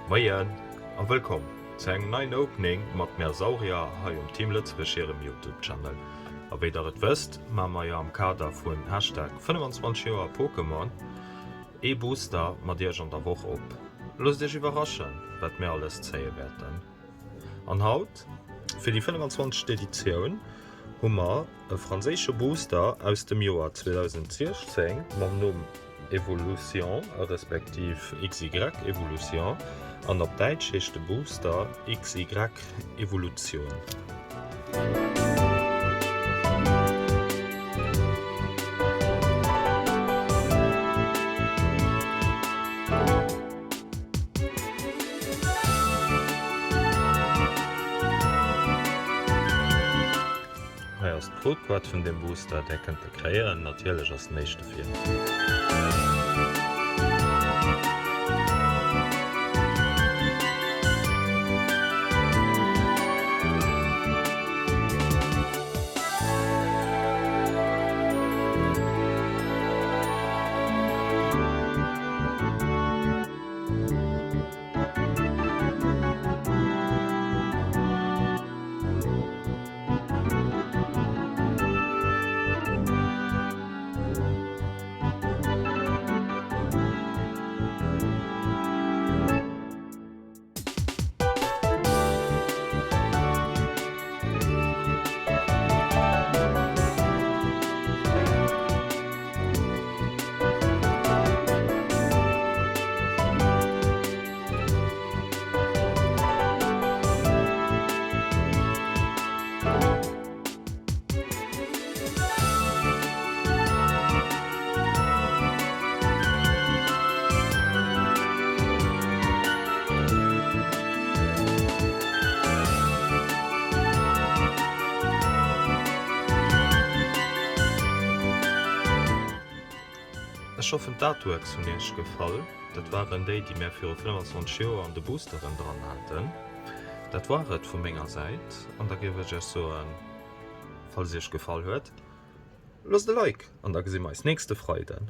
Moien a wëllkomm zu engem neien Opening mat mär Saurier hei um Team Lëtzebuerg hirem Youtube Channel. A wéi der et wësst, maa mer jo am Kader vun Hashtag 25 Joer Pokémon ee Booster mat iech an der Woch op. Loosst iech iwwerraschen wat mir alles zéie wäerten. An haut, fir déi 25. Editioun, hu mer e franséische Booster aus dem Joer 2016 mam Numm Evolution respektiv XY Evolution an op Däitsch heescht de Booster XY Evolution. Hei ass d'Codeboîte vun deem Booster, där kënnt der kréien. Natierlech ass den éischte fir. Ech hoffen d'Artworks hunn iech gefall. Dat waren déi déi mär viru 25 Joer an de Boosteren dran haten. Dat war et vu menger Säit an da géif ech iech soen, falls iech gefall huet, loosst e Like an da gesi mer eis nächste Freiden.